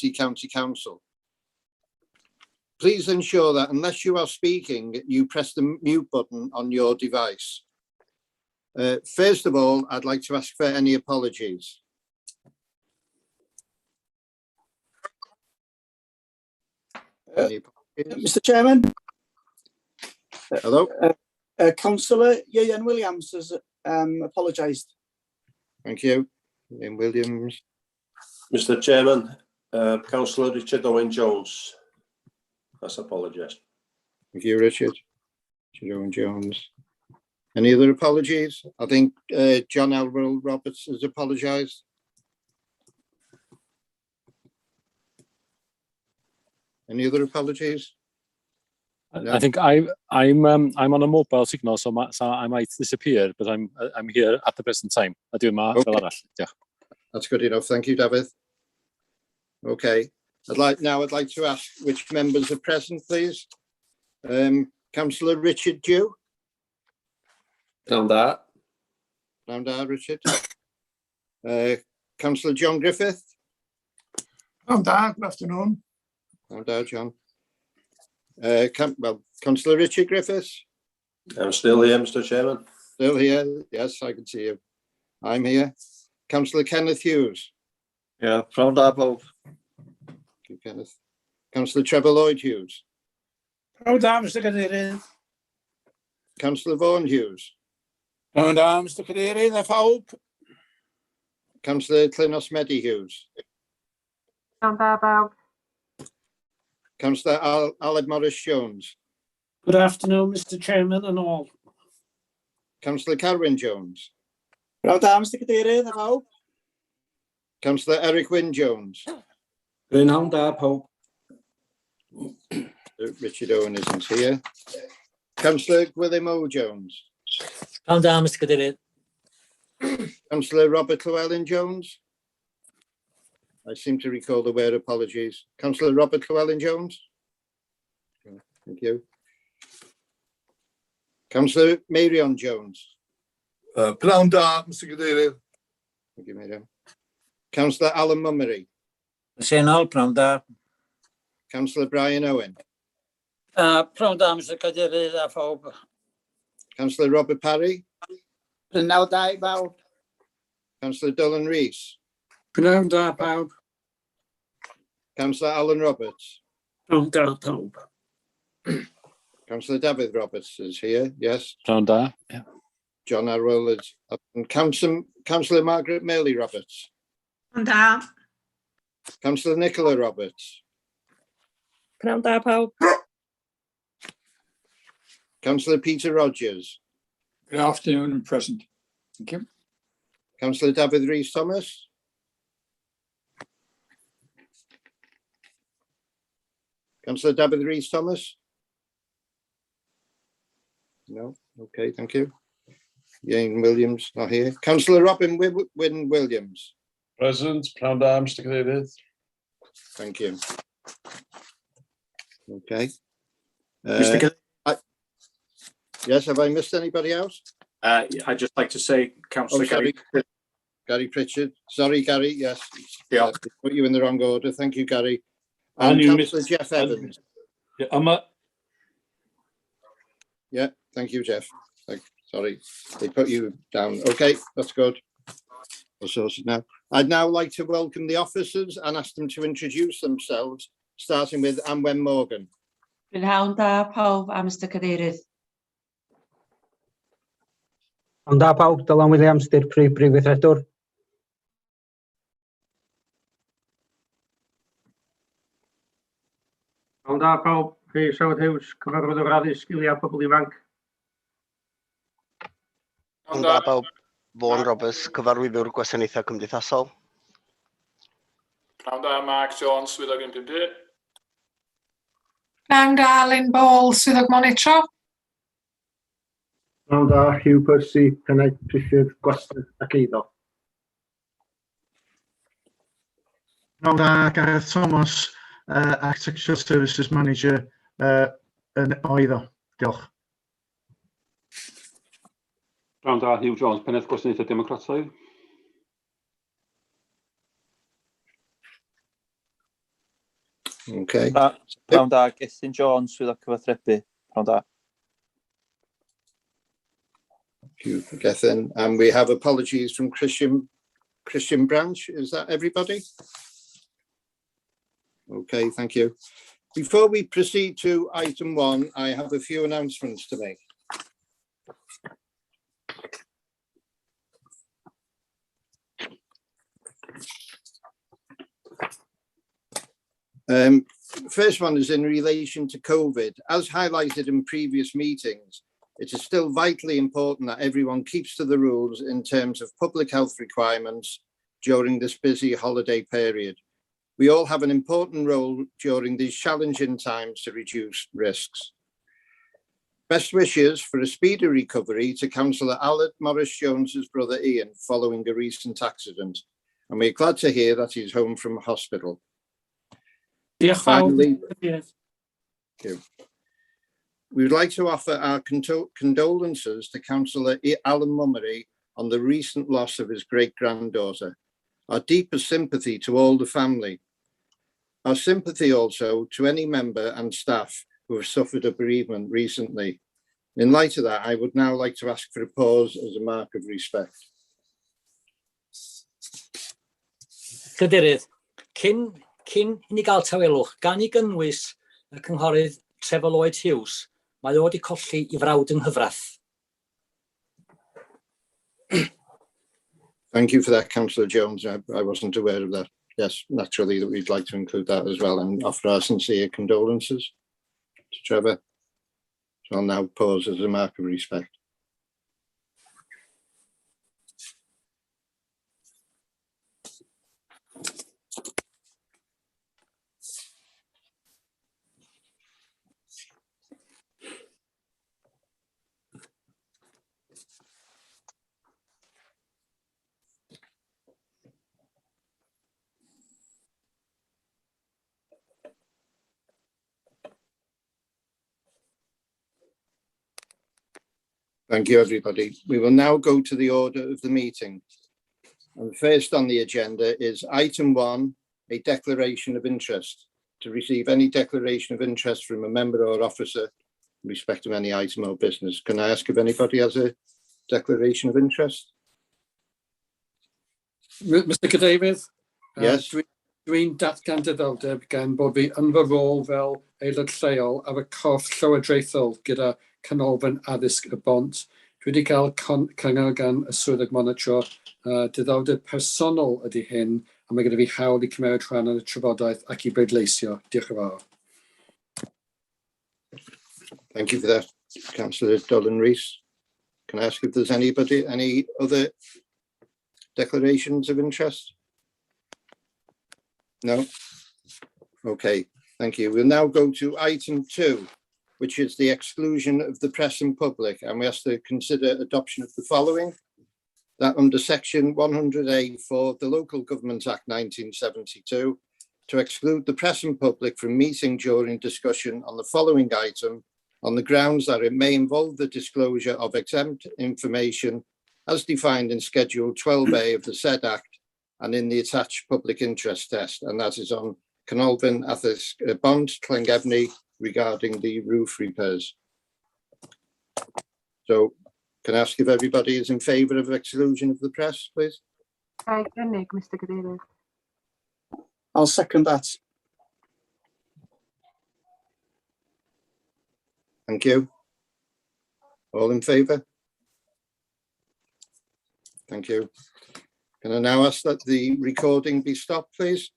County Council. Please ensure that unless you are speaking, you press the mute button on your device. First of all, I'd like to ask for any apologies. Any apologies? Mr Chairman, Hello, Councillor Ieuan Williams has apologised. thank you. Ian Williams, Mr Chairman, Councillor Richard Owen Jones has apologised. thank you, Richard. Richard Owen Jones. Any other apologies? I think John Elwell Roberts has apologised. Any other apologies? No. I think I'm on a mobile signal, so, so I might disappear, but I'm here at the present time. A dwi yma fel Okay. arall. Diolch. That's good enough. Thank you, David. Okay, I'd like to ask which members are present, please. Councillor Richard Dew. Pnawn da. Round da, Richard. Councillor John Griffith. Pnawn da, good afternoon. Round da, John. Well, Councillor Richard Griffiths, I'm still here, Mr Chairman. still here. Yes, I can see you. I'm here. Councillor Kenneth Hughes. Ie, pnawn da bawb. Thank you, Kenneth. Councillor Trevor Lloyd Hughes. Pnawn da, Mr Cadeirydd. Councillor Vaughan Hughes. Pnawn da, Mr Cadeirydd a phawb. Councillor Llinos Medi Hughes. Pnawn da bawb. Councillor Aled Morris Jones. Good afternoon, Mr Chairman and all. Councillor Carwyn Jones. Pnawn da, Mr Cadeirydd a phawb. Councillor Eric Wyn Jones. Prynhawn da pawb. Richard Owen isn't here. Councillor Gwilym O Jones. Pnawn da, Mr Cadeirydd. Councillor Robert Llewellyn Jones. I seem to recall there were apologies. Councillor Robert Llewellyn Jones. Thank you. Councillor Marion Jones. Pnawn da, Mr Cadeirydd. Thank you, Marion. Councillor Alan Mummery. Presennol, pnawn da. Councillor Brian Owen. Pnawn da, Mr Cadeirydd a phawb. Councillor Robert Parry. Pnawn da i bawb. Councillor Dylan Rees. Pnawn da pawb. Councillor Alan Roberts. Pnawn da pawb. Councillor David Roberts is here, yes. Pnawn da. Yeah. John Arwell is up. And Councillor Margaret Maley Roberts. Pnawn da. Councillor Nicola Roberts. Pnawn da pawb. Councillor Peter Rogers. Good afternoon and present. Thank you. Councillor David Rees Thomas. Councillor David Rees Thomas? No, okay, thank you. Ian Williams, not here. Councillor Robin Wyn Williams. Present, pnawn da, Mr Cadeirydd. Thank you. Okay. Mr Yes, have I missed anybody else? I'd just like to say, Councillor Oh, sorry. Gary, Gary Pritchard. Sorry, Gary. Yes. Yeah. Put you in the wrong order. Thank you, Gary. And And you Councillor missed- Jeff Evans. Yeah, yma. Yeah, thank you, Jeff. Sorry, they put you down. Okay, that's good. We're sorted now. I'd now like to welcome the officers and ask them to introduce themselves, starting with Anwen Morgan. Prynhawn da pawb a Mr Cadeirydd. Pnawn da pawb, Dylan Williams, Dirprwy Brif Weithredwr. Pnawn da pawb. Rhys Howard Hughes, Cyfarwyddwr Addysg Sgiliau Pobl Ifanc. Pnawn da bawb. Vaughan Roberts, Cyfarwyddwr Gwasanaethau Cymdeithasol. Pnawn da, Mark Jones, Swyddog 151. Pnawn da, Lynn Ball, Swyddog Monitro. Pnawn da, Hugh Percy, Pennaeth Priffydd Gwasanaeth ac Eiddo. Pnawn da, Gareth Thomas, Architectural Services Manager yn Oeddo. Diolch. Pnawn da, Hugh Jones, Pennaeth Gwasanaethau Democrataidd. Okay. Pnawn da, Gethin Jones, Swyddog Cyfathrebu. Pnawn da. Thank you, Gethin. And we have apologies from Christian Branch. Is that everybody? Okay, thank you. Before we proceed to item 1, I have a few announcements to make. First one is in relation to COVID. As highlighted in previous meetings, it is still vitally important that everyone keeps to the rules in terms of public health requirements during this busy holiday period. We all have an important role during these challenging times to reduce risks. Best wishes for a speedy recovery to Councillor Aled Morris Jones's brother Ian following a recent accident, and we're glad to hear that he's home from hospital. Diolch fawr. Finally, Cadeirydd. Thank you. We would like to offer our condolences to Councillor Alan Mummery on the recent loss of his great-granddaughter. Our deepest sympathy to all the family. Our sympathy also to any member and staff who have suffered a bereavement recently. In light of that, I would now like to ask for a pause as a mark of respect. Cadeirydd, cyn i ni gael tawelwch, gan i gynnwys y cynghorydd Trefor Lloyd Hughes, mae o wedi colli ei frawd yng nghyfraith. Thank you for that, Councillor Jones. I wasn't aware of that. Yes, naturally, that we'd like to include that as well and offer our sincere condolences to Trevor. So I'll now pause as a mark of respect. Thank you, everybody. We will now go to the order of the meeting. And first on the agenda is item 1, a declaration of interest. To receive any declaration of interest from a member or officer in respect of any item or business. Can I ask if anybody has a declaration of interest? Mr Cadeirydd? Yes. Dwi'n datgan diddordeb gan bod fi yn fy rôl fel aelod lleol ar y corff llywodraethol gyda Canolfan Addysg y Bont. Dwi wedi cael cyngor gan y swyddog monitro. Diddordeb personol ydy hyn, a mae gyda fi hawl i cymryd rhan yn y trafodaeth ac i bleidleisio. Diolch yn fawr. Thank you for that, Councillor Dylan Rees. Can I ask if there's any other declarations of interest? No? Okay, thank you. We'll now go to item 2, which is the exclusion of the press and public, and we ask to consider adoption of the following. That under section 100A for the Local Government Act 1972, to exclude the press and public from meeting during discussion on the following item on the grounds that it may involve the disclosure of exempt information as defined in Schedule 12A of the said Act and in the attached public interest test, and that is on Canolfan Addysg Bont Llangefni regarding the roof repairs. So can I ask if everybody is in favour of exclusion of the press, please? Ga i gynnig, Mr Cadeirydd? I'll second that. Thank you. All in favour? Thank you. Can I now ask that the recording be stopped, please?